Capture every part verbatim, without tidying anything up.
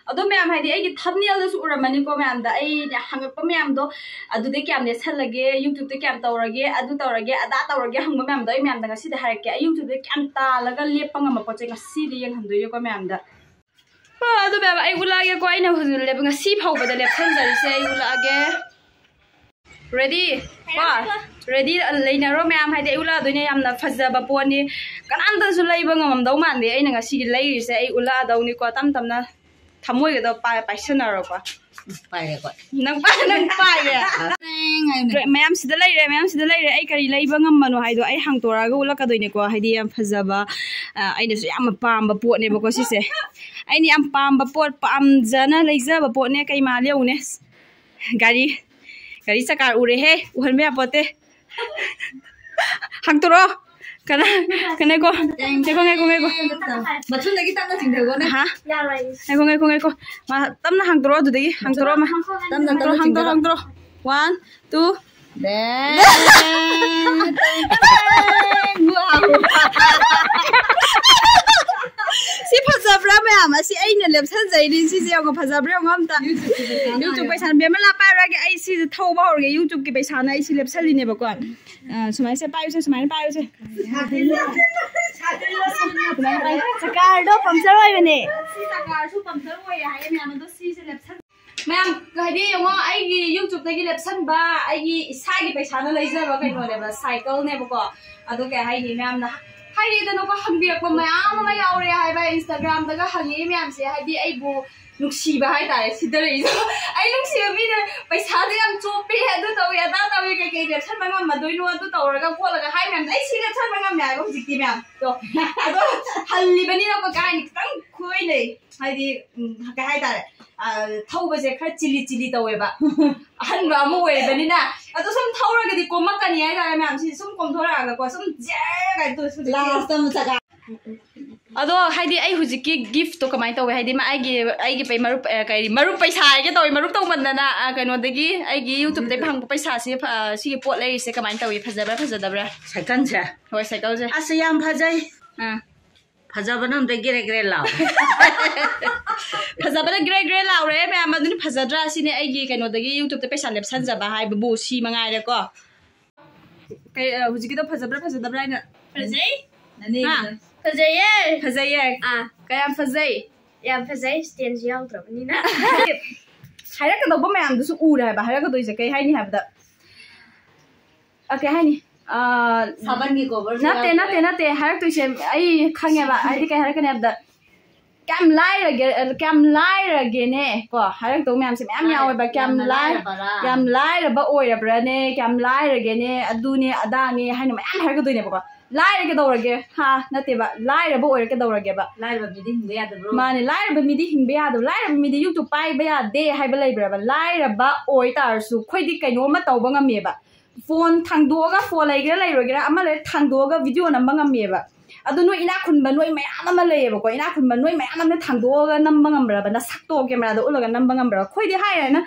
ꯑꯗꯣ ꯃꯌꯥꯝ, ꯍꯥꯏꯗꯤ ꯑꯩꯒꯤ ꯊꯝꯅꯦꯜꯗꯁꯨ ꯎꯔꯝꯃꯅꯤꯀꯣ ꯃꯌꯥꯝꯗ, ꯑꯩꯅ ꯍꯪꯉꯛꯄ ꯃꯌꯥꯝꯗꯣ, ꯑꯗꯨꯗꯩ ꯀꯌꯥꯝ ꯂꯦꯞꯁꯜꯂꯒꯦ, ꯌꯨꯇ꯭ꯌꯨꯕꯇ ꯀꯌꯥꯝ ꯇꯧꯔꯒꯦ, ꯑꯗꯨ ꯇꯧꯔꯒꯦ, ꯑꯗꯥ ꯇꯧꯔꯒꯦ ꯍꯪꯕ ꯃꯌꯥꯝꯗꯣ ꯑꯩ ꯃꯌꯥꯝꯗ ꯉꯁꯤꯗꯤ ꯍꯥꯏꯔꯛꯀꯦ꯫ ꯑꯩ ꯌꯨꯇ꯭ꯌꯨꯕꯇ ꯀꯌꯥꯝ ꯇꯥꯜꯂꯒ ꯂꯦꯞꯄ ꯉꯝꯕ ꯄꯣꯠꯁꯦ ꯉꯁꯤꯗꯤ ꯌꯦꯡꯍꯟꯗꯣꯏꯅꯦꯀꯣ ꯃꯌꯥꯝꯗ꯫ ꯑꯣ, ꯑꯗꯨ ꯃꯌꯥꯝ, ꯑꯩ ꯎꯠꯂꯛꯑꯒꯦꯀꯣ, ꯑꯩꯅ ꯍꯧꯖꯤꯛ ꯂꯦꯞ-, ꯉꯁꯤ ꯐꯥꯎꯕꯗ ꯂꯦꯞꯁꯟꯖꯔꯤꯁꯦ ꯑꯩ ꯎꯠꯂꯛꯑꯒꯦ꯫ ꯔꯦꯗꯤ ꯀꯣ? ꯔꯦꯗꯤ ꯂꯩꯅꯔꯣ ꯃꯌꯥꯝ, ꯍꯥꯏꯗꯤ ꯑꯩ ꯎꯠꯂꯛꯑꯗꯣꯏꯅꯦ꯫ ꯌꯥꯝꯅ ꯐꯖꯕ ꯄꯣꯠꯅꯤ, ꯀꯅꯥꯝꯇꯁꯨ ꯂꯩꯕ ꯉꯝꯃꯝꯗꯧ ꯃꯥꯟꯗꯦ꯫ ꯑꯩꯅ ꯉꯁꯤꯒꯤ ꯂꯩꯔꯤꯁꯦ ꯑꯩ ꯎꯠꯂꯛꯑꯗꯧꯅꯤꯀꯣ, ꯇꯞ ꯇꯞꯅ ꯊꯃꯣꯏꯒꯗꯣ ꯄꯥꯏ-, ꯄꯥꯏꯁꯟꯅꯔꯣꯀꯣ꯫ ꯄꯥꯏꯔꯦꯀꯣ꯫ ꯅꯪ ꯄꯥꯏ-, ꯅꯪ ꯄꯥꯏꯔꯦ꯫ ꯃꯌꯥꯝ ꯁꯤꯗ ꯂꯩꯔꯦ, ꯃꯌꯥꯝ ꯁꯤꯗ ꯂꯩꯔꯦ꯫ ꯑꯩ ꯀꯔꯤ ꯂꯩꯕ ꯉꯝꯕꯅꯣ ꯍꯥꯏꯗꯣ ꯑꯩ ꯍꯥꯡꯇꯣꯔꯛꯑꯒ ꯎꯠꯂꯛꯀꯗꯣꯏꯅꯦꯀꯣ꯫ ꯍꯥꯏꯗꯤ ꯌꯥꯝ ꯐꯖꯕ, ꯑ, ꯑꯩꯅꯁꯨ ꯌꯥꯝꯅ ꯄꯥꯝꯕ ꯄꯣꯠꯅꯦꯕꯀꯣ ꯁꯤꯁꯦ꯫ ꯑꯩꯅ ꯌꯥꯝ ꯄꯥꯝꯕ ꯄꯣꯠ, ꯄꯥꯝꯖꯅ ꯂꯩꯖꯕ ꯄꯣꯠꯅꯦ꯫ ꯀꯩ ꯃꯥꯜꯂꯤ ꯌꯦꯡꯉꯨꯅꯦ꯫ ꯒꯥꯔꯤ, ꯒꯥꯔꯤ ꯆꯀꯥ ꯎꯔꯦꯍꯦ, ꯎꯍꯟꯕ ꯌꯥꯄꯣꯠꯇꯦ꯫ ꯍꯥꯡꯇꯣꯔꯛꯑꯣ꯫ ꯀꯅꯥ, ꯀꯅꯥꯀꯣ? ꯉꯥꯏꯈꯣ, ꯉꯥꯏꯈꯣ, ꯉꯥꯏꯈꯣ꯫ ꯃꯊꯨꯟꯗꯒꯤ ꯇꯞꯅ ꯆꯤꯡꯊꯈꯣꯅꯦ꯫ ꯍꯥ? ꯌꯥꯔꯣꯏ꯫ ꯉꯥꯏꯈꯣ, ꯉꯥꯏꯈꯣ, ꯉꯥꯏꯈꯣ꯫ ꯃꯥ ꯇꯞꯅ ꯍꯥꯡꯇꯣꯔꯛꯑꯣ ꯑꯗꯨꯗꯒꯤ꯫ ꯍꯥꯡꯇꯣꯔꯛꯑꯣ ꯑꯃ꯫ ꯇꯞꯅ, ꯇꯞꯅ ꯍꯥꯡꯇꯣꯔꯛꯑꯣ, ꯆꯤꯡꯊꯔꯣ꯫ ꯍꯥꯡꯇꯣꯔꯛꯑꯣ꯫ One, two꯫ ꯕꯦꯡ! ꯁꯤ ꯐꯖꯕ꯭ꯔꯥ ꯃꯌꯥꯝ? ꯑꯁꯤ ꯑꯩꯅ ꯂꯦꯞꯁꯟꯖꯩꯅꯤ꯫ ꯁꯤꯁꯦ ꯌꯦꯡꯉꯣ, ꯐꯖꯕ꯭ꯔꯥ ꯌꯦꯡꯉꯣ ꯑꯝꯇ꯫ YouTube ꯄꯩꯁꯥ ꯌꯨꯇ꯭ꯌꯨꯕ ꯄꯩꯁꯥ, ꯕꯦꯝꯃꯂꯥ ꯄꯥꯏꯔꯒꯦ꯫ ꯑꯩ ꯁꯤꯁꯦ ꯊꯧꯕ ꯍꯧꯔꯒꯦ꯫ ꯌꯨꯇ꯭ꯌꯨꯕꯀꯤ ꯄꯩꯁꯥꯅ ꯑꯩ ꯁꯤ ꯂꯦꯞꯁꯜꯂꯤꯅꯦꯕꯀꯣ꯫ ꯑ, ꯁꯨꯃꯥꯏꯅ ꯁꯦ, ꯄꯥꯏꯌꯨꯁꯦ, ꯁꯨꯃꯥꯏꯅ ꯄꯥꯏꯌꯨꯁꯦ꯫ ꯁꯨꯃꯥꯏꯅ ꯄꯥꯏꯌꯨ꯫ ꯆꯀꯥꯔꯗꯣ ꯄꯝꯆꯔ ꯑꯣꯏꯕꯅꯦ꯫ ꯁꯤ ꯆꯀꯥꯔꯁꯨ ꯄꯝꯆꯔ ꯑꯣꯏꯌꯦ ꯍꯥꯏꯌꯦ ꯃꯌꯥꯝ, ꯑꯗꯣ ꯁꯤꯁꯦ ꯂꯦꯞꯁꯟ-, ꯃꯌꯥꯝ, ꯍꯥꯏꯗꯤ ꯌꯦꯡꯉꯣ, ꯑꯩꯒꯤ ꯌꯨꯇ꯭ꯌꯨꯕꯇꯒꯤ ꯂꯦꯞꯁꯟꯕ, ꯑꯩꯒꯤ ꯏꯁꯥꯒꯤ ꯄꯩꯁꯥꯅ ꯂꯩꯖꯕ ꯀꯩꯅꯣꯅꯦꯕ, ꯁꯥꯏꯀꯜꯅꯦꯕꯀꯣ꯫ ꯑꯗꯣ ꯀꯩ ꯍꯥꯏꯅꯤ, ꯃꯌꯥꯝꯅ ꯍꯥꯏꯔꯛꯏꯗꯅꯀꯣ, ꯍꯪꯕꯤꯔꯛꯄ ꯃꯌꯥꯝ ꯑꯃ ꯌꯥꯎꯔꯦ ꯍꯥꯏꯕ, Instagram-ꯗꯒ ꯍꯪꯉꯛꯏ ꯃꯌꯥꯝꯁꯦ, ꯍꯥꯏꯗꯤ ꯑꯩꯕꯨ ꯅꯨꯡꯁꯤꯕ ꯍꯥꯏꯇꯥꯔꯦ ꯁꯤꯗꯔꯛꯏꯗꯣ꯫ ꯑꯩ ꯅꯨꯡꯁꯤꯕ ꯃꯤꯅ ꯄꯩꯁꯥꯗꯣ ꯌꯥꯝ ꯆꯣꯞꯄꯦ, ꯑꯗꯨ ꯇꯧꯋꯦ, ꯑꯗꯥ ꯇꯧꯋꯦ, ꯀꯩꯀꯩ ꯂꯦꯞꯁꯟꯕ ꯉꯝꯃꯗꯣꯏꯅꯣ, ꯑꯗꯨ ꯇꯧꯔꯒ ꯈꯣꯠꯂꯒ ꯍꯥꯏ ꯃꯌꯥꯝꯗꯣ꯫ ꯑꯩ ꯁꯤ ꯂꯦꯞꯁꯟꯕ ꯉꯝꯃꯦ ꯍꯥꯏꯕ ꯍꯧꯖꯤꯛꯇꯤ ꯃꯌꯥꯝꯗꯣ꯫ ꯑꯗꯣ ꯍꯜꯂꯤꯕꯅꯤꯅꯀꯣ, ꯀꯥꯏꯅ ꯈꯤꯇꯪ ꯈꯣꯏꯅꯩ, ꯍꯥꯏꯗꯤ, ꯎꯝ, ꯀꯩ ꯍꯥꯏꯇꯥꯔꯦ, ꯑ, ꯊꯧꯕꯁꯦ ꯈꯔ ꯆꯤꯂꯤ ꯆꯤꯂꯤ ꯇꯧꯋꯦꯕ꯫ ꯑꯍꯟꯕ ꯑꯃ ꯑꯣꯏꯔꯕꯅꯤꯅ꯫ ꯑꯗꯣ ꯁꯨꯝ ꯊꯧꯔꯒꯗꯤ ꯀꯣꯝꯃꯛꯀꯅꯤ ꯍꯥꯏꯇꯥꯔꯦ ꯃꯌꯥꯝ꯫ ꯁꯤ ꯁꯨꯝ ꯀꯣꯝꯊꯣꯔꯛꯑꯒꯀꯣ, ꯁꯨꯝ ꯖꯦꯔ ꯀꯥꯏꯅ ꯇꯧ-, ꯁꯨꯝ ꯂꯥꯁꯇ ꯑꯃꯨꯛ ꯆꯀꯥ꯫ ꯑꯗꯣ ꯍꯥꯏꯗꯤ ꯑꯩ ꯍꯧꯖꯤꯛꯀꯤ gift-ꯇꯣ ꯀꯃꯥꯏꯅ ꯇꯧꯋꯦ? ꯍꯥꯏꯗꯤ ꯃꯥ-, ꯑꯩꯒꯤ, ꯑꯩꯒꯤ ꯄꯩ-, ꯃꯔꯨꯞ, ꯑ, ꯀꯔꯤ, ꯃꯔꯨꯞ ꯄꯩꯁꯥ ꯍꯥꯏꯒꯦ ꯇꯧꯋꯦ, ꯃꯔꯨꯞ ꯇꯧꯃꯟꯗꯅ, ꯑ, ꯀꯩꯅꯣꯗꯒꯤ, ꯑꯩꯒꯤ YouTube-ꯇꯒꯤ ꯐꯪꯕ ꯄꯩꯁꯥꯁꯤ, ꯑ, ꯁꯤꯒꯤ ꯄꯣꯠ ꯂꯩꯔꯤꯁꯦ ꯀꯃꯥꯏꯅ ꯇꯧꯋꯤ? ꯐꯖꯕ꯭ꯔꯥ, ꯐꯖꯗꯕ꯭ꯔꯥ? ꯁꯥꯏꯀꯜꯁꯦ? ꯍꯣꯏ, ꯁꯥꯏꯀꯜꯁꯦ꯫ ꯑꯁ, ꯌꯥꯝ ꯐꯖꯩ꯫ ꯑꯥ꯫ ꯐꯖꯕꯅ ꯑꯝꯇ ꯒꯦꯔꯦ ꯒꯦꯔꯦ ꯂꯥꯎ꯫ ꯐꯖꯕꯅ ꯒ꯭ꯔꯦ ꯒ꯭ꯔꯦ ꯂꯥꯎꯔꯦ ꯃꯌꯥꯝ꯫ ꯑꯗꯨꯅꯤ ꯐꯖꯗ꯭ꯔꯥ? ꯁꯤꯅꯦ ꯑꯩꯒꯤ ꯀꯩꯅꯣꯗꯒꯤ YouTubeꯇ ꯄꯩꯁꯥ ꯂꯦꯞꯁꯟꯖꯕ ꯍꯥꯏꯕꯕꯨ ꯁꯤ ꯃꯉꯥꯏꯔꯦꯀꯣ꯫ ꯀꯩ, ꯑ, ꯍꯧꯖꯤꯛꯀꯤꯗꯣ ꯐꯖꯕ꯭ꯔꯥ ꯐꯖꯗꯕ꯭ꯔꯥ ꯍꯥꯏꯅ? ꯐꯖꯩ꯫ ꯅꯅꯦ ꯍꯥ? ꯐꯖꯩꯌꯦ꯫ ꯐꯖꯩꯌꯦ꯫ ꯑꯥ꯫ ꯀꯌꯥꯝ ꯐꯖꯩ? ꯌꯥꯝ ꯐꯖꯩ, standꯁꯨ ꯌꯥꯎꯗ꯭ꯔꯕꯅꯤꯅ꯫ ꯍꯥꯏꯔꯛꯀꯗꯧꯕ ꯃꯌꯥꯝꯗꯨꯁꯨ ꯎꯔꯦ ꯍꯥꯏꯕ꯫ ꯍꯥꯏꯔꯛꯀꯗꯣꯏꯁꯦ ꯀꯩ ꯍꯥꯏꯅꯤ ꯍꯥꯏꯕꯗ, ꯑ, ꯀꯩ ꯍꯥꯏꯅꯤ? ꯑ, ꯁꯥꯕꯟꯒꯤ coverꯁꯨ ꯅꯠꯇꯦ, ꯌꯥꯎꯗ꯭ꯔꯦ꯫ ꯅꯠꯇꯦ, ꯅꯠꯇꯦ꯫ ꯍꯥꯏꯔꯛꯇꯣꯏꯁꯦ ꯑꯩ ꯈꯪꯉꯦꯕ꯫ ꯍꯥꯏꯗꯤ ꯀꯩ ꯍꯥꯏꯔꯛꯀꯅꯤ ꯍꯥꯏꯕꯗ, ꯀꯌꯥꯝ ꯂꯥꯏꯔꯒꯦ, ꯀꯌꯥꯝ ꯂꯥꯏꯔꯒꯦꯅꯦ? ꯀꯣ, ꯍꯥꯏꯔꯛꯇꯧ ꯃꯌꯥꯝꯁꯦ ꯃꯌꯥꯝ ꯂꯥꯏ-, ꯌꯥꯎꯋꯦꯕ꯫ ꯀꯌꯥꯝ ꯌꯥꯝꯅ ꯂꯥꯏ-, ꯂꯥꯏꯔꯕꯔꯥ? ꯌꯥꯝ ꯂꯥꯏꯔꯕ ꯑꯣꯏꯔꯕ꯭ꯔꯥꯅꯦ? ꯀꯌꯥꯝ ꯂꯥꯏꯔꯒꯦꯅꯦ? ꯑꯗꯨꯅꯦ ꯑꯗꯥꯅꯦ ꯍꯥꯏꯅ ꯃꯌꯥꯝ ꯍꯥꯏꯔꯛꯀꯗꯣꯏꯅꯦꯕꯀꯣ꯫ ꯂꯥꯏꯔ ꯀꯩꯗꯧꯔꯒꯦ? ꯍꯥ? ꯅꯠꯇꯦꯕ꯫ ꯂꯥꯏꯔꯕ ꯑꯣꯏꯔ ꯀꯩꯗꯧꯔꯒꯦꯕ? ꯂꯥꯏꯔꯕ ꯃꯤꯗꯤ ꯍꯤꯡꯕ ꯌꯥꯗꯕ꯭ꯔꯣ? ꯃꯥꯅꯦ, ꯂꯥꯏꯔꯕ ꯃꯤꯗꯤ ꯍꯤꯡꯕ ꯌꯥꯗꯕ꯫ ꯂꯥꯏꯔꯕ ꯃꯤꯗꯤ YouTube ꯄꯥꯏꯕ ꯌꯥꯗꯦ ꯍꯥꯏꯕ ꯂꯩꯕ꯭ꯔꯕ? ꯂꯥꯏꯔꯕ ꯑꯣꯏ ꯇꯥꯔꯁꯨ ꯑꯩꯈꯣꯏꯗꯤ ꯀꯩꯅꯣꯝꯃ ꯇꯧꯕ ꯉꯝꯃꯦꯕ꯫ Phone ꯊꯥꯡꯗꯣꯛꯑꯒ, phone ꯂꯩꯒꯦꯔꯥ ꯂꯩꯔꯣꯏꯒꯦꯔꯥ, ꯑꯃ ꯂꯩꯔ ꯊꯥꯡꯗꯣꯛꯑꯒ video ꯅꯝꯕ ꯉꯝꯃꯦꯕ꯫ ꯑꯗꯨ ꯅꯣꯏ ꯏꯅꯥꯛ ꯈꯨꯟꯕ ꯅꯣꯏ ꯃꯌꯥꯝ ꯑꯃ ꯂꯩꯌꯦꯕꯀꯣ, ꯏꯅꯥꯛ ꯈꯨꯟꯕ ꯅꯣꯏ ꯃꯌꯥꯝ ꯑꯃꯅ ꯊꯥꯡꯗꯣꯛꯑꯒ ꯅꯝꯕ ꯉꯝꯕ꯭ꯔꯕ? ꯅꯁꯛꯇꯣ cameraꯗ ꯎꯠꯂꯒ ꯅꯝꯕ ꯉꯝꯕ꯭ꯔꯕ? ꯑꯩꯈꯣꯏꯗꯤ ꯍꯥꯏꯔꯦꯅ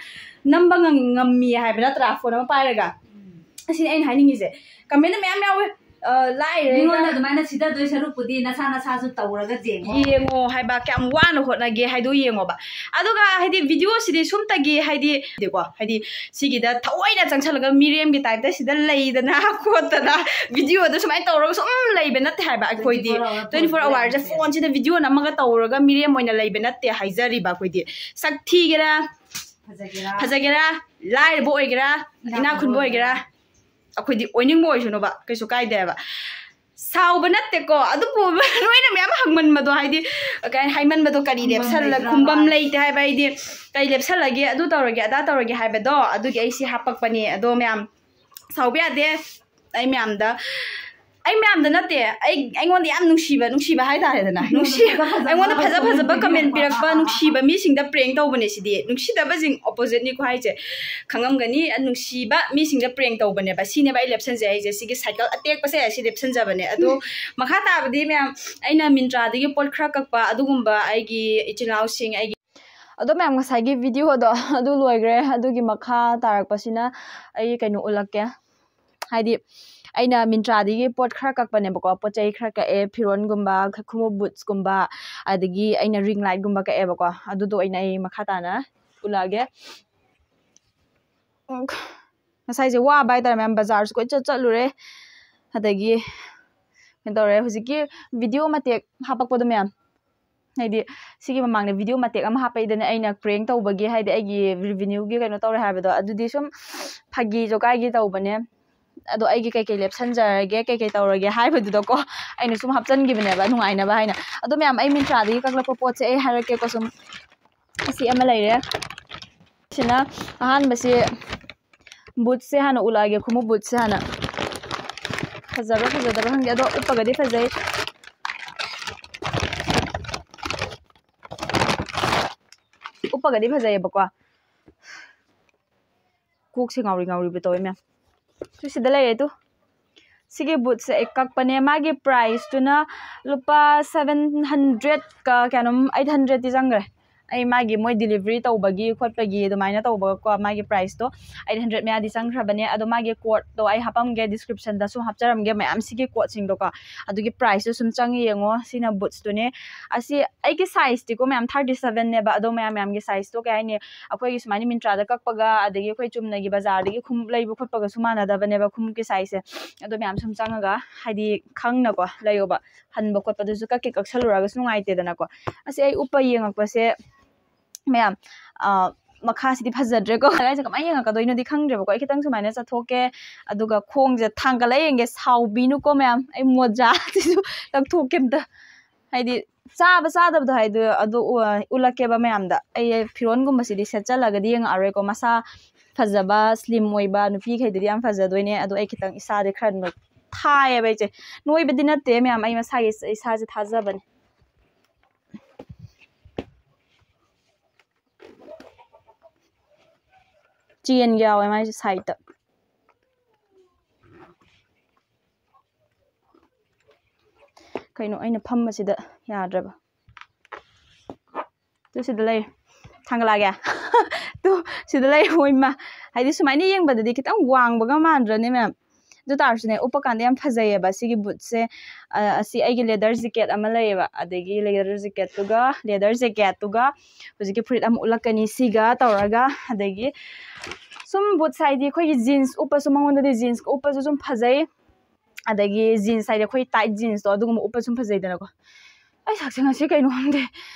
ꯅꯝꯕ ꯉꯝ-, ꯉꯝꯃꯤ ꯍꯥꯏꯕ ꯅꯠꯇ꯭ꯔꯥ, phone ꯑꯃ ꯄꯥꯏꯔꯒ? ꯑꯁꯤꯅꯤ ꯑꯩꯅ ꯍꯥꯏꯅꯤꯡꯉꯤꯁꯦ꯫ Comment ꯃꯌꯥꯝ ꯌꯥꯎꯋꯦ, ꯑ, ꯂꯥꯏꯔꯦ, ꯃꯤꯉꯣꯟꯗ ꯑꯗꯨꯃꯥꯏꯅ ꯁꯤꯗꯗꯣꯏ ꯁꯔꯨꯛꯄꯨꯗꯤ ꯅꯁꯥ ꯅꯁꯥꯁꯨ ꯇꯧꯔꯒ ꯌꯦꯡꯉꯣ꯫ ꯌꯦꯡꯉꯣ ꯍꯥꯏꯕ, ꯀꯌꯥꯝ ꯋꯥꯅ ꯍꯣꯠꯅꯒꯦ ꯍꯥꯏꯗꯣ ꯌꯦꯡꯉꯣꯕ꯫ ꯑꯗꯨꯒ ꯍꯥꯏꯗꯤ videoꯁꯤꯗꯤ ꯁꯨꯝꯇꯒꯤ ꯍꯥꯏꯗꯤ, ꯀꯣ, ꯍꯥꯏꯗꯤ ꯁꯤꯒꯤꯗ ꯊꯑꯣꯏꯅ ꯆꯪꯁꯜꯂꯒ ꯃꯤꯔꯦꯝꯒꯤ typeꯇ ꯁꯤꯗ ꯂꯩꯗꯅ ꯈꯣꯠꯇꯅ videoꯗ ꯁꯨꯃꯥꯏꯅ ꯇꯧꯔꯒ ꯁꯨꯝ ꯂꯩꯕ ꯅꯠꯇꯦ ꯍꯥꯏꯕ꯫ ꯑꯩꯈꯣꯏꯗꯤ twenty-four hour twenty-four phoneꯁꯦ phoneꯁꯤꯗ video ꯅꯝꯃꯒ ꯇꯧꯔꯒ ꯃꯤꯔꯦꯝ ꯑꯣꯏꯅ ꯂꯩꯕ ꯅꯠꯇꯦ ꯍꯥꯏꯖꯔꯤꯕ꯫ ꯑꯩꯈꯣꯏꯗꯤ ꯁꯛ ꯊꯤꯒꯦꯔꯥ, ꯐꯖꯒꯦꯔꯥ, ꯐꯖꯒꯦꯔꯥ, ꯂꯥꯏꯔꯕ ꯑꯣꯏꯒꯦꯔꯥ, ꯏꯅꯥꯛ ꯏꯅꯥꯛ ꯈꯨꯟꯕ ꯈꯨꯟꯕ ꯑꯣꯏꯒꯦꯔꯥ, ꯑꯣꯏꯒꯦꯔꯥ, ꯑꯩꯈꯣꯏꯗꯤ ꯑꯣꯏꯅꯤꯡꯕ ꯑꯣꯏꯁꯅꯨꯕ, ꯀꯩꯁꯨ ꯀꯥꯏꯗꯦꯕ꯫ ꯁꯥꯎꯕ ꯅꯠꯇꯦꯀꯣ, ꯑꯗꯨꯕꯨ ꯅꯣꯏꯅ ꯃꯌꯥꯝ ꯍꯪꯃꯟꯕꯗꯣ, ꯍꯥꯏꯗꯤ, ꯀꯩ ꯍꯥꯏ-, ꯍꯥꯏꯃꯟꯕꯗꯣ ꯀꯔꯤ ꯈꯨꯝꯐꯝ ꯂꯦꯞꯁꯜꯂ-, ꯂꯩꯇ꯭ꯔꯕ? ꯈꯨꯝꯐꯝ ꯂꯩꯇꯦ ꯍꯥꯏꯕ, ꯍꯥꯏꯗꯤ, ꯀꯩ ꯂꯦꯞꯁꯜꯂꯒꯦ, ꯑꯗꯨ ꯇꯧꯔꯒꯦ, ꯑꯗꯥ ꯇꯧꯔꯒꯦ ꯍꯥꯏꯕꯗꯣ, ꯑꯗꯨꯒꯤ ꯑꯩ ꯁꯤ ꯍꯥꯞꯄꯛꯄꯅꯦ꯫ ꯑꯗꯣ ꯃꯌꯥꯝ ꯁꯥꯎꯕ ꯌꯥꯗꯦ꯫ ꯑꯩ ꯃꯌꯥꯝꯗ, ꯑꯩ ꯃꯌꯥꯝꯗ ꯅꯠꯇꯦ, ꯑꯩ, ꯑꯩꯉꯣꯟꯗ ꯌꯥꯝ ꯅꯨꯡꯁꯤꯕ, ꯅꯨꯡꯁꯤꯕ ꯍꯥꯏꯇꯥꯔꯦꯗꯅ, ꯅꯨꯡꯁꯤ-, ꯐꯖ ꯐꯖꯕ ꯑꯩꯉꯣꯟꯗ ꯐꯖ ꯐꯖꯕ ꯐꯖꯕ ꯐꯖꯕ comment ꯄꯤꯔꯛꯄ ꯅꯨꯡꯁꯤꯕ ꯃꯤꯁꯤꯡꯗ prank ꯇꯧꯕꯅꯦ ꯁꯤꯗꯤ꯫ ꯅꯨꯡꯁꯤꯗꯕꯁꯤꯡ oppositeꯅꯤꯀꯣ ꯍꯥꯏꯁꯦ, ꯈꯪꯉꯝꯒꯅꯤ꯫ ꯅꯨꯡꯁꯤꯕ ꯃꯤꯁꯤꯡꯗ prank ꯇꯧꯕꯅꯦꯕ, ꯁꯤꯅꯦꯕ ꯑꯩ ꯂꯦꯞꯁꯟꯖꯩ ꯍꯥꯏꯁꯦ꯫ ꯁꯤꯒꯤ cycle ꯑꯇꯦꯛꯄꯁꯦ ꯁꯤ ꯂꯦꯞꯁꯟꯖꯕꯅꯦ꯫ ꯑꯗꯣ ꯃꯈꯥ ꯇꯥꯕꯗꯤ ꯃꯌꯥꯝ, ꯑꯩꯅ Myntraꯗꯒꯤ ꯄꯣꯠ ꯈꯔ ꯀꯛꯄ ꯑꯗꯨꯒꯨꯝꯕ ꯑꯩꯒꯤ ꯏꯆꯤꯜ ꯏꯅꯥꯎꯁꯤꯡ, ꯑꯩꯒꯤ ꯑꯗꯣ ꯃꯌꯥꯝ, ꯉꯁꯥꯏꯒꯤ videoꯗꯣ ꯑꯗꯨ ꯂꯣꯏꯈ꯭ꯔꯦ꯫ ꯑꯗꯨꯒꯤ ꯃꯈꯥ ꯇꯥꯔꯛꯄꯁꯤꯅ ꯑꯩ ꯀꯩꯅꯣ ꯎꯠꯂꯛꯀꯦ꯫ ꯍꯥꯏꯗꯤ, ꯑꯩꯅ ꯃꯤꯟꯇ꯭ꯔꯥꯗꯒꯤ ꯄꯣꯠ ꯈꯔ ꯀꯛꯄꯅꯦꯕꯀꯣ, ꯄꯣꯠ ꯆꯩ ꯈꯔ ꯀꯛꯑꯦ, ꯐꯤꯔꯣꯟꯒꯨꯝꯕ, ꯈ-, ꯈꯣꯡꯎꯞ, ꯕꯨꯠꯁꯀꯨꯝꯕ, ꯑꯗꯒꯤ ꯑꯩꯅ ꯔꯤꯡ ꯂꯥꯏꯠꯀꯨꯝꯕ ꯀꯛꯑꯦꯕꯀꯣ꯫ ꯑꯗꯨꯗꯣ ꯑꯣꯏꯅ ꯑꯩ ꯃꯈꯥ ꯇꯥꯅ ꯎꯠꯂꯛꯑꯒꯦ꯫ ꯎꯝ, ꯉꯁꯥꯏꯁꯦ ꯋꯥꯕ ꯍꯥꯏꯇꯥꯔꯦ ꯃꯌꯥꯝ, ꯕꯖꯥꯔꯁꯨ ꯀꯣꯏꯆꯠ ꯆꯠꯂꯨꯔꯦ꯫ ꯑꯗꯒꯤ ꯀꯩꯅꯣ ꯇꯧꯔꯦ, ꯍꯧꯖꯤꯛꯀꯤ ꯚꯤꯗꯤꯑꯣ ꯃꯇꯦꯛ ꯍꯥꯄꯛꯄꯗꯣ ꯃꯌꯥꯝ, ꯍꯥꯏꯗꯤ ꯁꯤꯒꯤ ꯃꯃꯥꯡꯗ ꯚꯤꯗꯤꯑꯣ ꯃꯇꯦꯛ ꯑꯃ ꯍꯥꯞꯄꯛꯏꯗꯅ, ꯑꯩꯅ ꯄ꯭ꯔꯦꯡ ꯇꯧꯕꯒꯤ, ꯍꯥꯏꯗꯤ ꯑꯩꯒꯤ ꯔꯤꯚꯤꯅ꯭ꯌꯨꯒꯤ ꯀꯩꯅꯣ ꯇꯧꯔꯦ ꯍꯥꯏꯕꯗꯣ, ꯑꯗꯨꯗꯤ ꯁꯨꯝ ꯐꯥꯒꯤ ꯖꯣꯒꯥꯏꯒꯤ ꯇꯧꯕꯅꯦ꯫ ꯑꯗꯣ ꯑꯩꯒꯤ ꯀꯩꯀꯩ ꯂꯦꯞꯁꯟꯖꯔꯒꯦ, ꯀꯩꯀꯩ ꯇꯧꯔꯒꯦ ꯍꯥꯏꯕꯗꯨꯗꯀꯣ, ꯑꯩꯅ ꯁꯨꯝ ꯍꯥꯞꯆꯤꯟꯈꯤꯕꯅꯦꯕ ꯅꯨꯡꯉꯥꯏꯅꯕ ꯍꯥꯏꯅ꯫ ꯑꯗꯣ ꯃꯌꯥꯝ, ꯑꯩ ꯃꯤꯟꯇ꯭ꯔꯥꯗꯒꯤ ꯀꯛꯂꯛꯄ ꯄꯣꯠꯁꯦ ꯑꯩ ꯍꯥꯏꯔꯛꯀꯦꯀꯣ ꯁꯨꯝ꯫ ꯑꯁꯤ ꯑꯃ ꯂꯩꯔꯦ꯫ ꯁꯤꯅ ꯑꯍꯥꯟꯕꯁꯤ ꯕꯨꯠꯁꯦ ꯍꯥꯟꯅ ꯎꯠꯂꯛꯑꯒꯦ, ꯈꯣꯡꯎꯞ ꯕꯨꯠꯁꯦ ꯍꯥꯟꯅ꯫ ꯐꯖꯕ꯭ꯔꯥ ꯐꯖꯗꯕ꯭ꯔꯥ ꯈꯪꯗꯦ, ꯑꯗꯣ ꯎꯞꯄꯒꯗꯤ ꯐꯖꯩ꯫ ꯎꯞꯄꯒꯗꯤ ꯐꯖꯩꯌꯦꯕꯀꯣ꯫ ꯀꯣꯛꯁꯦ ꯉꯥꯎꯔꯤ ꯉꯥꯎꯔꯤꯕ ꯇꯧꯋꯦ ꯃꯌꯥꯝ꯫ ꯁꯤ ꯁꯤꯗ ꯂꯩꯔꯦ ꯇꯨ꯫ ꯁꯤꯒꯤ ꯕꯨꯠꯁꯦ ꯑꯩ ꯀꯛꯄꯅꯦ꯫ ꯃꯥꯒꯤ ꯄ꯭ꯔꯥꯏꯁꯇꯨꯅ ꯂꯨꯄꯥ ꯁꯚꯦꯟ ꯍꯟꯗ꯭ꯔꯦꯠꯀ ꯀꯌꯥꯅꯣꯝ, ꯑꯩꯠ ꯍꯟꯗ꯭ꯔꯦꯠꯇꯤ ꯆꯪꯈ꯭ꯔꯦ꯫ ꯑꯩ ꯃꯥꯒꯤ ꯃꯣꯏ ꯗꯤꯂꯤꯚꯔꯤ ꯇꯧꯕꯒꯤ ꯈꯣꯠꯄꯒꯤ ꯑꯗꯨꯃꯥꯏꯅ ꯇꯧꯕꯒꯀꯣ, ꯃꯥꯒꯤ ꯄ꯭ꯔꯥꯏꯁꯇꯣ ꯑꯩꯠ ꯍꯟꯗ꯭ꯔꯦꯠ ꯃꯌꯥꯗꯤ ꯆꯪꯈ꯭ꯔꯕꯅꯦ꯫ ꯑꯗꯣ ꯃꯥꯒꯤ ꯀꯣꯗꯇꯣ ꯑꯩ ꯍꯥꯄꯝꯒꯦ, ꯗꯤꯁꯀ꯭ꯔꯤꯞꯁꯟꯗꯁꯨ ꯍꯥꯞꯆꯔꯝꯒꯦ ꯃꯌꯥꯝ, ꯁꯤꯒꯤ ꯀꯣꯗꯁꯤꯡꯗꯣꯀꯣ꯫ ꯑꯗꯨꯒꯤ ꯄ꯭ꯔꯥꯏꯁꯇꯣ ꯁꯨꯝ ꯆꯪꯉ ꯌꯦꯡꯉꯣ꯫ ꯁꯤꯅ ꯕꯨꯠꯁꯇꯨꯅꯦ꯫ ꯑꯁꯤ ꯑꯩꯒꯤ ꯁꯥꯏꯖꯇꯤꯀꯣ ꯃꯌꯥꯝ, ꯊꯥꯔꯇꯤ ꯁꯚꯦꯟꯅꯦꯕ꯫ ꯑꯗꯣ ꯃꯌꯥꯝ, ꯃꯌꯥꯝꯒꯤ ꯁꯥꯏꯖꯇꯣ ꯀꯩ ꯍꯥꯏꯅꯤ, ꯑꯩꯈꯣꯏꯒꯤ ꯁꯨꯃꯥꯏꯅ ꯃꯤꯟꯇ꯭ꯔꯥꯗ ꯀꯛꯄꯒ ꯑꯗꯒꯤ ꯑꯩꯈꯣꯏ ꯆꯨꯝꯅꯒꯤ ꯕꯖꯥꯔꯗꯒꯤ ꯈꯣꯡꯎꯞ ꯂꯩꯕ ꯈꯣꯠꯄꯒꯁꯨ ꯃꯥꯟꯅꯗꯕꯅꯦꯕ, ꯈꯣꯡꯎꯞꯀꯤ ꯁꯥꯏꯖꯁꯦ꯫ ꯑꯗꯣ ꯃꯌꯥꯝ ꯁꯨꯝ ꯆꯪꯉꯒ ꯍꯥꯏꯗꯤ ꯈꯪꯅꯀꯣ ꯂꯩꯌꯣꯕ꯫ ꯍꯟꯕ ꯈꯣꯠꯄꯗꯨꯁꯨ ꯀꯛꯀꯦ ꯀꯛꯁꯜꯂꯨꯔꯒꯁꯨ ꯅꯨꯡꯉꯥꯏꯇꯦꯗꯅꯀꯣ꯫ ꯑꯁꯤ ꯑꯩ ꯎꯞꯄ ꯌꯦꯡꯉꯛꯄꯁꯦ ꯃꯌꯥꯝ, ꯑ, ꯃꯈꯥꯁꯤꯗꯤ ꯐꯖꯗ꯭ꯔꯦꯀꯣ꯫ ꯀꯗꯥꯏꯁꯦ ꯀꯃꯥꯏꯅ ꯌꯦꯡꯉꯛꯀꯗꯣꯏꯅꯣꯗꯤ ꯈꯪꯗ꯭ꯔꯦꯕꯀꯣ꯫ ꯑꯩ ꯈꯤꯇꯪ ꯁꯨꯃꯥꯏꯅ ꯆꯠꯊꯣꯛꯀꯦ, ꯑꯗꯨꯒ ꯈꯣꯡꯁꯦ ꯊꯥꯡꯒꯠꯂ ꯌꯦꯡꯒꯦ꯫ ꯁꯥꯎꯕꯤꯅꯨꯀꯣ ꯃꯌꯥꯝ, ꯑꯩ ꯃꯣꯖꯥꯁꯤꯁꯨ ꯂꯧꯊꯣꯛꯀꯦ ꯑꯝꯇ꯫ ꯍꯥꯏꯗꯤ ꯆꯥꯕ ꯆꯥꯗꯕꯗꯣ ꯍꯥꯏꯗꯣ ꯑꯗꯨ ꯎ-, ꯎꯠꯂꯛꯀꯦꯕ ꯃꯌꯥꯝꯗ꯫ ꯑꯩ ꯐꯤꯔꯣꯟꯒꯨꯝꯕꯁꯤꯗꯤ ꯁꯦꯠꯆꯜꯂꯒꯗꯤ ꯌꯦꯡꯉꯛꯑꯔꯣꯏꯀꯣ꯫ ꯃꯁꯥ ꯐꯖꯕ, ꯁ꯭ꯂꯤꯝ ꯑꯣꯏꯕ ꯅꯨꯄꯤꯈꯩꯗꯗꯤ ꯌꯥꯝ ꯐꯖꯗꯣꯏꯅꯦ꯫ ꯑꯗꯣ ꯑꯩ ꯈꯤꯇꯪ ꯏꯁꯥꯗꯤ ꯈꯔ ꯅꯣꯏ-, ꯊꯥꯏꯌꯦꯕ ꯑꯩꯁꯦ꯫ ꯅꯣꯏꯕꯗꯤ ꯅꯠꯇꯦ ꯃꯌꯥꯝ, ꯑꯩ ꯃꯁꯥꯒꯤ ꯏꯁꯥꯁꯦ ꯊꯥꯖꯕꯅꯦ꯫ ꯆꯦꯟꯒ ꯌꯥꯎꯋꯦ ꯃꯥꯏꯁꯦ ꯁꯥꯏꯠꯇ꯫ ꯀꯩꯅꯣ ꯑꯩꯅ ꯐꯝꯕꯁꯤꯗ ꯌꯥꯗ꯭ꯔꯕ? ꯇꯨ ꯁꯤꯗ ꯂꯩꯔꯦ꯫ ꯊꯥꯡꯒꯠꯂꯛꯑꯒꯦ꯫ ꯇꯨ ꯁꯤꯗ ꯂꯩꯔꯦ꯫ ꯍꯣꯏ ꯏꯃꯥ꯫ ꯍꯥꯏꯗꯤ ꯁꯨꯃꯥꯏꯅ ꯌꯦꯡꯕꯗꯗꯤ ꯈꯤꯇꯪ ꯋꯥꯡꯕꯒ ꯃꯥꯟꯗ꯭ꯔꯅꯦ ꯃꯌꯥꯝ? ꯑꯗꯨ ꯇꯥꯔꯁꯨꯅꯦ, ꯎꯞꯄ ꯀꯥꯟꯗ ꯌꯥꯝ ꯐꯖꯩꯌꯦꯕ ꯁꯤꯒꯤ ꯕꯨꯠꯁꯦ꯫ ꯑ, ꯑꯁꯤ ꯑꯩꯒꯤ ꯂꯦꯗꯔ ꯖꯦꯀꯦꯠ ꯑꯃ ꯂꯩꯌꯦꯕ, ꯑꯗꯒꯤ ꯂꯦꯗꯔ ꯖꯦꯀꯦꯠꯇꯨꯒ, ꯂꯦꯗꯔ ꯖꯦꯀꯦꯠꯇꯨꯒ ꯍꯧꯖꯤꯛꯀꯤ ꯐꯨꯔꯤꯠ ꯑꯃ ꯎꯠꯂꯛꯀꯅꯤ, ꯁꯤꯒ ꯇꯧꯔꯒ꯫ ꯑꯗꯒꯤ ꯁꯨꯝ ꯕꯨꯠꯁ ꯍꯥꯏꯗꯤ ꯑꯩꯈꯣꯏꯒꯤ ꯖꯤꯟꯁ ꯎꯞꯄꯁꯨ, ꯃꯉꯣꯟꯗꯗꯤ ꯖꯤꯟꯁꯀ ꯎꯞꯄꯁꯨ ꯁꯨꯝ ꯐꯖꯩ꯫ ꯑꯗꯒꯤ ꯖꯤꯟꯁ ꯍꯥꯏꯗꯤ ꯑꯩꯈꯣꯏ ꯇꯥꯏꯠ ꯖꯤꯟꯁꯇꯣ, ꯑꯗꯨꯒꯨꯝꯕ ꯎꯞꯄꯁꯨ ꯁꯨꯝ ꯐꯖꯩꯗꯅꯀꯣ꯫ ꯑꯩ ꯁꯛꯁꯦ ꯉꯁꯤ ꯀꯩꯅꯣ ꯈꯪꯗꯦ,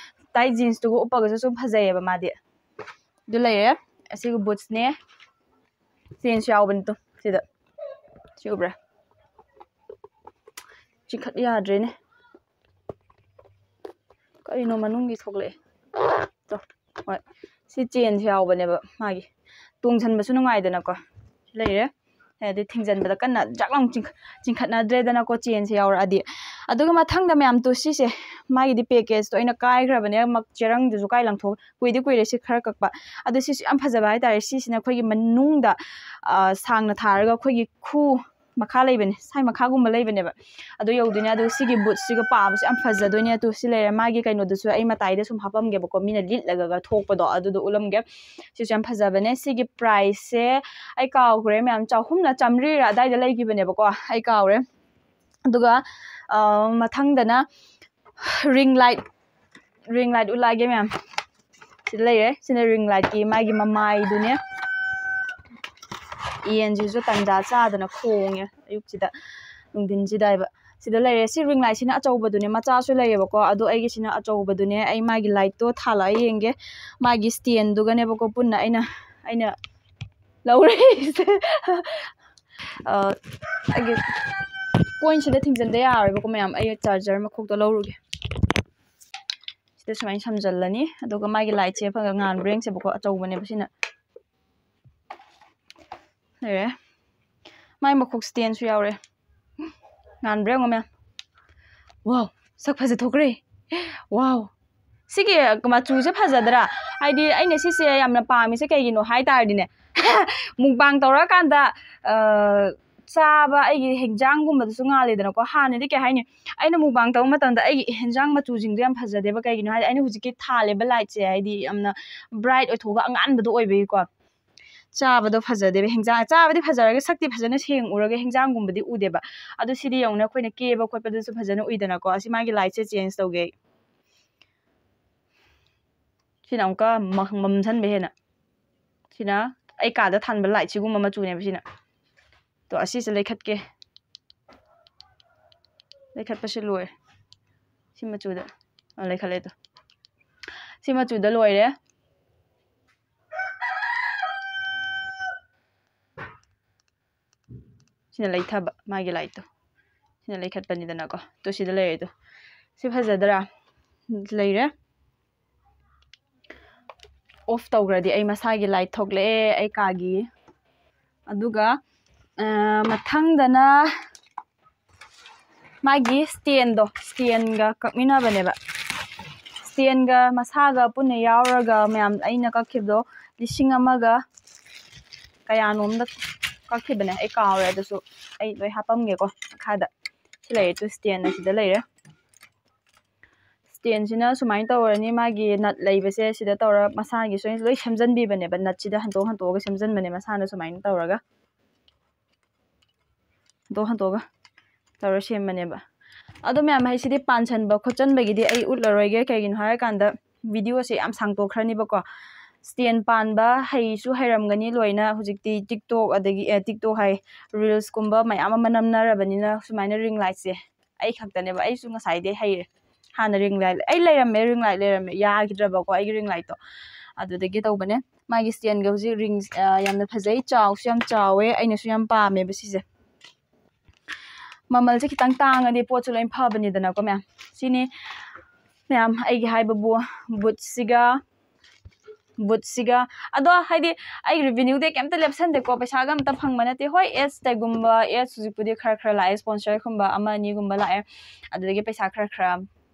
ꯇꯥꯏꯠ ꯖꯤꯟꯁꯇꯨꯒ ꯎꯞꯄꯒꯁꯨ ꯁꯨꯝ ꯐꯖꯩꯌꯦꯕ ꯃꯥꯗꯤ꯫ ꯑꯗꯨ ꯂꯩꯔꯦ꯫ ꯑꯁꯤꯒꯤ ꯕꯨꯠꯁꯅꯦ, ꯆꯦꯟꯁꯨ ꯌꯥꯎꯕꯅꯤ꯫ ꯇꯨ, ꯁꯤꯗ, ꯁꯤ ꯎꯕ꯭ꯔꯥ? ꯆꯤꯡꯈꯠ ꯌꯥꯗ꯭ꯔꯦꯅꯦ꯫ ꯀꯔꯤꯅꯣ ꯃꯅꯨꯡꯒꯤ ꯊꯣꯛꯂꯛꯑꯦ꯫ ꯇꯣ, ꯍꯣꯏ꯫ ꯁꯤ ꯆꯦꯟꯁꯨ ꯌꯥꯎꯕꯅꯦꯕ ꯃꯥꯒꯤ꯫ ꯇꯣꯡꯁꯟꯕꯁꯨ ꯅꯨꯡꯉꯥꯏꯗꯅꯀꯣ꯫ ꯂꯩꯔꯦ꯫ ꯍꯥꯏꯗꯤ ꯊꯤꯡꯖꯟꯕꯗ ꯀꯟꯅ ꯖꯛ ꯂꯥꯎ ꯆꯤꯡꯈ-, ꯆꯤꯡꯈꯠꯅꯗ꯭ꯔꯦꯗꯅꯀꯣ, ꯆꯦꯟꯁꯦ ꯌꯥꯎꯔꯛꯑꯗꯤ꯫ ꯑꯗꯨꯒ ꯃꯊꯪꯗ ꯃꯌꯥꯝ, ꯇꯨ, ꯁꯤꯁꯦ, ꯃꯥꯒꯤꯗꯤ ꯄꯦꯀꯦꯖꯇꯣ ꯑꯩꯅ ꯀꯥꯏꯈ꯭ꯔꯕꯅꯦ, ꯃꯛ-, ꯆꯦꯔꯪꯗꯨꯁꯨ ꯀꯥꯏ ꯂꯪꯊꯣꯛ-, ꯀꯨꯏꯗꯤ ꯀꯨꯏꯔꯦ ꯁꯤ ꯈꯔ ꯀꯛꯄ꯫ ꯑꯗꯨ ꯁꯤꯁꯨ ꯌꯥꯝ ꯐꯖꯕ ꯍꯥꯏꯇꯥꯔꯦ꯫ ꯁꯤꯁꯤꯅ ꯑꯩꯈꯣꯏꯒꯤ ꯃꯅꯨꯡꯗ, ꯑ, ꯁꯥꯡꯅ ꯊꯥꯔꯒ ꯑꯩꯈꯣꯏꯒꯤ ꯈꯨ ꯃꯈꯥ ꯂꯩꯕꯅꯦ, ꯁꯥꯏ ꯃꯈꯥꯒꯨꯝꯕ ꯂꯩꯕꯅꯦꯕ꯫ ꯑꯗꯨ ꯌꯧꯗꯣꯏꯅꯦ꯫ ꯑꯗꯨ ꯁꯤꯒꯤ ꯕꯨꯠꯁꯤꯒ ꯄꯥꯕꯁꯨ ꯌꯥꯝ ꯐꯖꯗꯣꯏꯅꯦ꯫ ꯑꯗꯨ ꯁꯤ ꯂꯩꯔꯦ꯫ ꯃꯥꯒꯤ ꯀꯩꯅꯣꯗꯨꯁꯨ ꯑꯩ ꯃꯇꯥꯏꯗ ꯁꯨꯝ ꯍꯥꯞꯄꯝꯒꯦꯕꯀꯣ, ꯃꯤꯅ ꯂꯤꯠꯂꯒ ꯊꯣꯛꯄꯗꯣ, ꯑꯗꯨꯗꯣ ꯎꯠꯂꯝꯒꯦ꯫ ꯁꯤꯁꯨ ꯌꯥꯝ ꯐꯖꯕꯅꯦ꯫ ꯁꯤꯒꯤ ꯄ꯭ꯔꯥꯏꯁꯁꯦ ꯑꯩ ꯀꯥꯎꯈ꯭ꯔꯦ ꯃꯌꯥꯝ, ꯆꯍꯨꯝꯂ ꯆꯥꯝꯃꯔꯤꯔ ꯑꯗꯥꯏꯗ ꯂꯩꯈꯤꯕꯅꯦꯕꯀꯣ, ꯑꯩ ꯀꯥꯎꯔꯦ꯫ ꯑꯗꯨꯒ, ꯑ, ꯃꯊꯪꯗꯅ ring light, ring light ꯎꯠꯂꯛꯑꯒꯦ ꯃꯌꯥꯝ꯫ ꯁꯤꯗ ꯂꯩꯔꯦ꯫ ꯁꯤꯅ ring lightꯀꯤ ꯃꯥꯒꯤ ꯃꯃꯥꯏꯗꯨꯅꯦ꯫ ꯌꯦꯟꯁꯤꯁꯨ ꯇꯟꯖꯥ ꯆꯥꯗꯅ ꯈꯣꯡꯉꯦ ꯑꯌꯨꯛꯁꯤꯗ, ꯅꯨꯡꯊꯤꯟꯁꯤꯗ ꯍꯥꯏꯕ꯫ ꯁꯤꯗ ꯂꯩꯔꯦ꯫ ꯁꯤ ring lightꯁꯤꯅ ꯑꯆꯧꯕꯗꯨꯅꯦ, ꯃꯆꯥꯁꯨ ꯂꯩꯌꯦꯕꯀꯣ꯫ ꯑꯗꯣ ꯑꯩꯒꯤꯁꯤꯅ ꯑꯆꯧꯕꯗꯨꯅꯦ꯫ ꯑꯩ ꯃꯥꯒꯤ lightꯇꯣ ꯊꯥꯜꯂꯛꯑ ꯌꯦꯡꯒꯦ꯫ ꯃꯥꯒꯤ standꯗꯨꯒꯅꯦꯕꯀꯣ ꯄꯨꯟꯅ ꯑꯩꯅ, ꯑꯩꯅ ꯂꯧꯔꯛꯏꯁꯦ꯫ ꯑ, ꯑꯩꯒꯤ pointꯁꯤꯗ ꯊꯤꯡꯖꯤꯟꯗ ꯌꯥꯔꯣꯏꯕꯀꯣ ꯃꯌꯥꯝ꯫ ꯑꯩ charger ꯃꯈꯣꯛꯇꯣ ꯂꯧꯔꯨꯒꯦ꯫ ꯁꯤꯗ ꯁꯨꯃꯥꯏꯅ ꯁꯝꯖꯜꯂꯅꯤ꯫ ꯑꯗꯨꯒ ꯃꯥꯒꯤ lightꯁꯦ ꯐꯖ ꯉꯥꯟꯕ꯭ꯔꯥ ꯌꯦꯡꯁꯦꯕꯀꯣ꯫ ꯑꯆꯧꯕꯅꯦꯕ ꯁꯤꯅ꯫ ꯂꯩꯔꯦ꯫ ꯃꯥꯏ ꯃꯈꯣꯛ standꯁꯨ ꯌꯥꯎꯔꯦ꯫ ꯉꯥꯟꯕ꯭ꯔꯥ ꯌꯦꯡꯉꯣ ꯃꯌꯥꯝ꯫ Wow, ꯁꯛ ꯐꯖ ꯊꯣꯛꯈ꯭ꯔꯦ꯫ Wow꯫ ꯁꯤꯒꯤ ꯃꯆꯨꯁꯦ ꯐꯖꯗ꯭ꯔꯥ? ꯍꯥꯏꯗꯤ ꯑꯩꯅ ꯁꯤꯁꯦ ꯌꯥꯝꯅ ꯄꯥꯝꯃꯤꯁꯦ ꯀꯩꯒꯤꯅꯣ ꯍꯥꯏ ꯇꯥꯔꯗꯤꯅꯦ, mukbang ꯇꯧꯔꯀꯥꯟꯗ, ꯑ, ꯆꯥꯕ ꯑꯩꯒꯤ ꯍꯤꯟꯖꯥꯡꯒꯨꯝꯕꯗꯁꯨ ꯉꯥꯜꯂꯤꯗꯅꯀꯣ꯫ ꯍꯥꯟꯅꯗꯤ ꯀꯩ ꯍꯥꯏꯅꯤ, ꯑꯩꯅ mukbang ꯇꯧꯕ ꯃꯇꯝꯗ ꯑꯩꯒꯤ ꯍꯤꯟꯖꯥꯡ ꯃꯆꯨꯁꯤꯡꯗꯣ ꯌꯥꯝ ꯐꯖꯗꯦꯕ꯫ ꯀꯩꯒꯤꯅꯣ ꯍꯥꯏꯗꯤ ꯑꯩꯅ ꯍꯧꯖꯤꯛꯀꯤ ꯊꯥꯜꯂꯦꯕ lightꯁꯦ, ꯍꯥꯏꯗꯤ ꯌꯥꯝꯅ bright ꯑꯣꯏꯊꯣꯛꯑꯒ ꯑꯉꯥꯟꯕꯗꯣ ꯑꯣꯏꯕꯒꯤꯀꯣ꯫ ꯆꯥꯕꯗꯣ ꯐꯖꯗꯦꯕ꯫ ꯍꯤꯟꯖꯥꯡ ꯆꯥꯕꯗꯤ ꯐꯖꯔꯒ ꯁꯛꯇꯤ ꯐꯖꯅ ꯁꯦꯡꯉꯨꯔꯒ ꯍꯤꯟꯖꯥꯡꯒꯨꯝꯕꯗꯤ ꯎꯗꯦꯕ꯫ ꯑꯗꯣ ꯁꯤꯗꯤ ꯌꯦꯡꯉꯨꯅꯦ, ꯑꯩꯈꯣꯏꯅ ꯀꯦꯕ ꯈꯣꯠꯄꯗꯁꯨ ꯐꯖꯅ ꯎꯏꯗꯅꯀꯣ꯫ ꯑꯁꯤ ꯃꯥꯒꯤ lightꯁꯦ change ꯇꯧꯒꯦ ꯑꯩ꯫ ꯁꯤꯅ ꯑꯃꯨꯛꯀ ꯃ-, ꯃꯝꯁꯟꯕ ꯍꯦꯟꯅ꯫ ꯁꯤꯅ ꯑꯩ ꯀꯥꯗ ꯊꯥꯟꯕ lightꯁꯤꯒꯨꯝꯕ ꯃꯆꯨꯅꯦꯕ ꯁꯤꯅ꯫ ꯇꯣ, ꯑꯁꯤꯁꯦ ꯂꯩꯈꯠꯀꯦ꯫ ꯂꯩꯈꯠꯄꯁꯦ ꯂꯣꯏꯔꯦ꯫ ꯁꯤ ꯃꯆꯨꯗ, ꯑ, ꯂꯩꯈꯠꯂꯦ ꯇꯣ꯫ ꯁꯤ ꯃꯆꯨꯗ ꯂꯣꯏꯔꯦ꯫ ꯁꯤꯅ ꯂꯩꯊꯕ ꯃꯥꯒꯤ lightꯇꯣ꯫ ꯁꯤꯅ ꯂꯩꯈꯠꯄꯅꯤꯗꯅꯀꯣ꯫ ꯇꯣ, ꯁꯤꯗ ꯂꯩꯔꯦ ꯇꯣ꯫ ꯁꯤ ꯐꯖꯗ꯭ꯔꯥ? ꯂꯩꯔꯦ꯫ Off ꯇꯧꯈ꯭ꯔꯗꯤ ꯑꯩ ꯃꯁꯥꯒꯤ light ꯊꯣꯛꯂꯛꯑꯦ ꯑꯩ ꯀꯥꯒꯤ꯫ ꯑꯗꯨꯒ, ꯑ, ꯃꯊꯪꯗꯅ ꯃꯥꯒꯤ standꯗꯣ, standꯒ ꯀꯛꯃꯤꯟꯅꯕꯅꯦꯕ꯫ Standꯒ ꯃꯁꯥꯒ ꯄꯨꯟꯅ ꯌꯥꯎꯔꯒ ꯃꯌꯥꯝ ꯑꯩꯅ ꯀꯛꯈꯤꯕꯗꯣ ꯂꯤꯁꯤꯡ ꯑꯃꯒ ꯀꯌꯥꯅꯣꯝꯗ ꯀꯛꯈꯤꯕꯅꯦ, ꯑꯩ ꯀꯥꯎꯔꯦ꯫ ꯑꯗꯨꯁꯨ ꯑꯩ ꯂꯣꯏ ꯍꯥꯄꯝꯒꯦꯀꯣ ꯃꯈꯥꯗ꯫ ꯁꯤ ꯂꯩꯔꯦ ꯇꯨ, stand ꯑꯁꯤꯗ ꯂꯩꯔꯦ꯫ Standꯁꯤꯅ ꯁꯨꯃꯥꯏꯅ ꯇꯧꯔꯅꯤ, ꯃꯥꯒꯤ nut ꯂꯩꯕꯁꯦ ꯁꯤꯗ ꯇꯧꯔ ꯃꯁꯥꯒꯤ ꯁꯣꯏ-, ꯂꯣꯏ ꯁꯦꯝꯖꯟꯕꯤꯕꯅꯦꯕ꯫ Nutꯁꯤꯗ ꯍꯟꯗꯣꯛ ꯍꯟꯗꯣꯛꯑꯒ ꯁꯦꯝꯖꯟꯕꯅꯦ ꯃꯁꯥꯅ ꯁꯨꯃꯥꯏꯅ ꯇꯧꯔꯒ꯫ ꯍꯟꯗꯣꯛ ꯍꯟꯗꯣꯛꯑꯒ ꯇꯧꯔ ꯁꯦꯝꯕꯅꯦꯕ꯫ ꯑꯗꯣ ꯃꯌꯥꯝ, ꯍꯩꯁꯤꯗꯤ ꯄꯥꯟꯁꯟꯕ ꯈꯣꯠꯆꯟꯕꯒꯤꯗꯤ ꯑꯩ ꯎꯠꯂꯔꯣꯏꯒꯦ, ꯀꯩꯒꯤꯅꯣ ꯍꯥꯏꯔꯀꯥꯟꯗ videoꯁꯦ ꯌꯥꯝ ꯁꯥꯡꯇꯣꯛꯈ꯭ꯔꯅꯤꯕꯀꯣ꯫ Stand ꯄꯥꯟꯕ ꯍꯩꯁꯨ ꯍꯩꯔꯝꯒꯅꯤ ꯂꯣꯏꯅ, ꯍꯧꯖꯤꯛꯇꯤ TikTok, ꯑꯗꯒꯤ, ꯑꯦ, TikTok ꯍꯥꯏ, reelsꯀꯨꯝꯕ ꯃꯌꯥꯝ ꯑꯃ ꯅꯝꯅꯔꯕꯅꯤꯅ ꯁꯨꯃꯥꯏꯅ ring lightꯁꯦ ꯑꯩ ꯈꯛꯇꯅꯦꯕ, ꯑꯩꯁꯨ ꯉꯁꯥꯏꯗꯩ ꯍꯩꯔꯦ꯫ ꯍꯥꯟꯅ ring light ꯑꯩ ꯂꯩꯔꯝꯃꯦ, ring light ꯂꯩꯔꯝꯃꯦ, ꯌꯥꯈꯤꯗ꯭ꯔꯕꯀꯣ ꯑꯩꯒꯤ ring lightꯇꯣ꯫ ꯑꯗꯨꯗꯒꯤ ꯇꯧꯕꯅꯦ꯫ ꯃꯥꯒꯤ standꯒ ꯍꯧꯖꯤꯛ rings, ꯑ, ꯌꯥꯝꯅ ꯐꯖꯩ, ꯆꯥꯎꯁꯨ ꯌꯥꯝ ꯆꯥꯎꯋꯦ, ꯑꯩꯅꯁꯨ ꯌꯥꯝ ꯄꯥꯝꯃꯦꯕ ꯁꯤꯁꯦ꯫ ꯃꯃꯜꯁꯦ ꯈꯤꯇꯪ ꯇꯥꯡꯉꯗꯤ ꯄꯣꯠꯁꯨ ꯂꯣꯏ ꯐꯕꯅꯤꯗꯅꯀꯣ ꯃꯌꯥꯝ꯫ ꯁꯤꯅꯤ ꯃꯌꯥꯝ ꯑꯩꯒꯤ ꯍꯥꯏꯕꯕꯨ, bootꯁꯤꯒ, bootꯁꯤꯒ꯫ ꯑꯗꯣ ꯍꯥꯏꯗꯤ ꯑꯩ revenueꯗꯤ ꯀꯩꯝꯇ ꯂꯦꯞꯁꯟꯗꯦꯀꯣ, ꯄꯩꯁꯥꯒ ꯑꯝꯇ ꯐꯪꯕ ꯅꯠꯇꯦ꯫ ꯍꯣꯏ, adsꯇꯒꯨꯝꯕ, ads ꯍꯧꯖꯤꯛꯄꯨꯗꯤ ꯈꯔ ꯈꯔ ꯂꯥꯛꯑꯦ, sponsorꯒꯨꯝꯕ ꯑꯃ ꯑꯅꯤꯒꯨꯝꯕ ꯂꯥꯛꯑꯦ, ꯑꯗꯨꯗꯒꯤ ꯄꯩꯁꯥ ꯈꯔ ꯈꯔ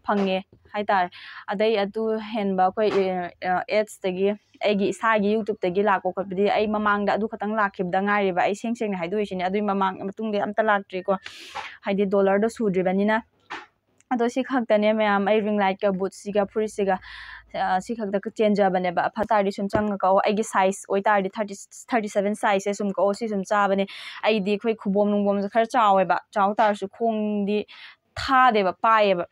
ꯐꯪꯉꯦ ꯍꯥꯏꯇꯥꯔꯦ꯫ ꯑꯗꯩ ꯑꯗꯨ ꯍꯦꯟꯕ ꯑꯩꯈꯣꯏ, ꯑ, adsꯇꯒꯤ, ꯑꯩꯒꯤ ꯏꯁꯥꯒꯤ YouTubeꯇꯒꯤ ꯂꯥꯛꯄ ꯈꯣꯠꯄꯗꯤ ꯑꯩ ꯃꯃꯥꯡꯗ ꯑꯗꯨ ꯈꯛꯇꯪ ꯂꯥꯛꯈꯤꯕꯗ ꯉꯥꯏꯔꯤꯕ, ꯑꯩ ꯁꯦꯡ ꯁꯦꯡꯅ ꯍꯥꯏꯗꯣꯛꯏꯁꯤꯅꯦ꯫ ꯑꯗꯨꯒꯤ ꯃꯃꯥꯡ, ꯃꯇꯨꯡꯗꯤ ꯑꯝꯇ ꯂꯥꯛꯇ꯭ꯔꯤꯀꯣ, ꯍꯥꯏꯗꯤ dollarꯗꯣ ꯁꯨꯗ꯭ꯔꯤꯕꯅꯤꯅ꯫ ꯑꯗꯣ ꯁꯤ ꯈꯛꯇꯅꯦ ꯃꯌꯥꯝ, ꯑꯩ ring lightꯀ bootꯁꯤꯒ ꯐꯨꯔꯤꯠꯁꯤꯒ, ꯑ, ꯁꯤ ꯈꯛꯇ ꯆꯦꯟꯖꯕꯅꯦꯕ꯫ ꯐ ꯇꯥꯔꯗꯤ ꯁꯨꯝ ꯆꯪꯉ ꯀꯛꯑꯣ, ꯑꯩꯒꯤ size ꯑꯣꯏꯇꯥꯔꯗꯤ thirty, thirty seven sizeꯁꯦ ꯁꯨꯝ ꯀꯛꯑꯣ, ꯁꯤ ꯁꯨꯝ ꯆꯥꯕꯅꯦ꯫ ꯑꯩꯗꯤ ꯑꯩꯈꯣꯏ ꯈꯨꯕꯣꯝ ꯅꯨꯡꯕꯣꯝꯁꯦ ꯈꯔ ꯆꯥꯎꯋꯦꯕ, ꯆꯥꯎ ꯇꯥꯔꯁꯨ ꯈꯣꯡꯗꯤ ꯊꯥꯗꯦꯕ, ꯄꯥꯏꯌꯦꯕ꯫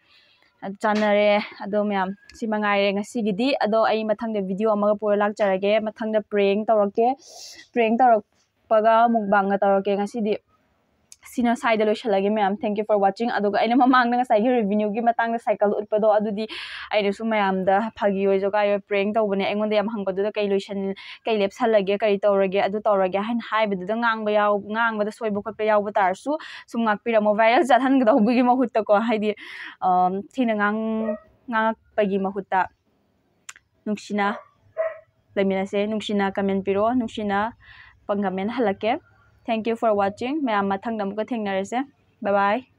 ꯑꯗꯨ ꯆꯥꯟꯅꯔꯦ꯫ ꯑꯗꯣ ꯃꯌꯥꯝ, ꯁꯤ ꯃꯉꯥꯏꯔꯦ ꯉꯁꯤꯒꯤꯗꯤ꯫ ꯑꯗꯣ ꯑꯩ ꯃꯊꯪꯗ video ꯑꯃꯒ ꯄꯨꯔ ꯂꯥꯛꯆꯔꯒꯦ꯫ ꯃꯊꯪꯗ prank ꯇꯧꯔꯛꯀꯦ꯫ Prank ꯇꯧꯔꯛꯄꯒ mukbangꯒ ꯇꯧꯔꯛꯀꯦ꯫ ꯉꯁꯤꯗꯤ ꯁꯤꯅ ꯁ꯭ꯋꯥꯏꯗ ꯂꯣꯏꯁꯤꯜꯂꯒꯦ ꯃꯌꯥꯝ꯫ Thank you for watching꯫ ꯑꯗꯨꯒ ꯑꯩꯅ ꯃꯃꯥꯡꯗ ꯉꯁꯥꯏꯒꯤ revenueꯒꯤ ꯃꯇꯥꯡꯗ cycle ꯎꯠꯄꯗꯣ, ꯑꯗꯨꯗꯤ ꯑꯩꯅꯁꯨ ꯃꯌꯥꯝꯗ ꯐꯥꯒꯤ ꯑꯣꯏ ꯖꯣꯒꯥꯏ ꯑꯣꯏ prank ꯇꯧꯕꯅꯦ꯫ ꯑꯩꯉꯣꯟꯗ ꯌꯥꯝ ꯍꯪꯕꯗꯨꯗ ꯀꯩ ꯂꯣꯏꯁꯟ-, ꯀꯩ ꯂꯦꯞꯁꯜꯂꯒꯦ, ꯀꯔꯤ ꯇꯧꯔꯒꯦ, ꯑꯗꯨ ꯇꯧꯔꯒꯦ ꯍꯥꯏꯅ ꯍꯥꯏꯕꯗꯨꯗ ꯉꯥꯡꯕ ꯌꯥꯎ-, ꯉꯥꯡꯕꯗ ꯁꯣꯏꯕ ꯈꯣꯠꯄ ꯌꯥꯎꯕ ꯇꯥꯔꯁꯨ ꯁꯨꯝ ꯉꯥꯛꯄꯤꯔꯝꯃꯣ꯫ Viral ꯆꯠꯍꯟꯒꯗꯧꯕꯒꯤ ꯃꯍꯨꯠꯇꯀꯣ, ꯍꯥꯏꯗꯤ, ꯑꯝ, ꯊꯤꯅ ꯉꯥꯡ-, ꯉꯥꯡꯉꯛꯄꯒꯤ ꯃꯍꯨꯠꯇ ꯅꯨꯡꯁꯤꯅ ꯂꯩꯃꯤꯟꯅꯁꯦ, ꯅꯨꯡꯁꯤꯅ comment ꯄꯤꯔꯛꯑꯣ, ꯅꯨꯡꯁꯤꯅ comment ꯍꯜꯂꯛꯀꯦ꯫ Thank you for watching꯫ ꯃꯌꯥꯝ ꯃꯊꯪꯗ ꯑꯃꯨꯛꯀ ꯊꯦꯡꯅꯔꯁꯦ꯫ Bye bye꯫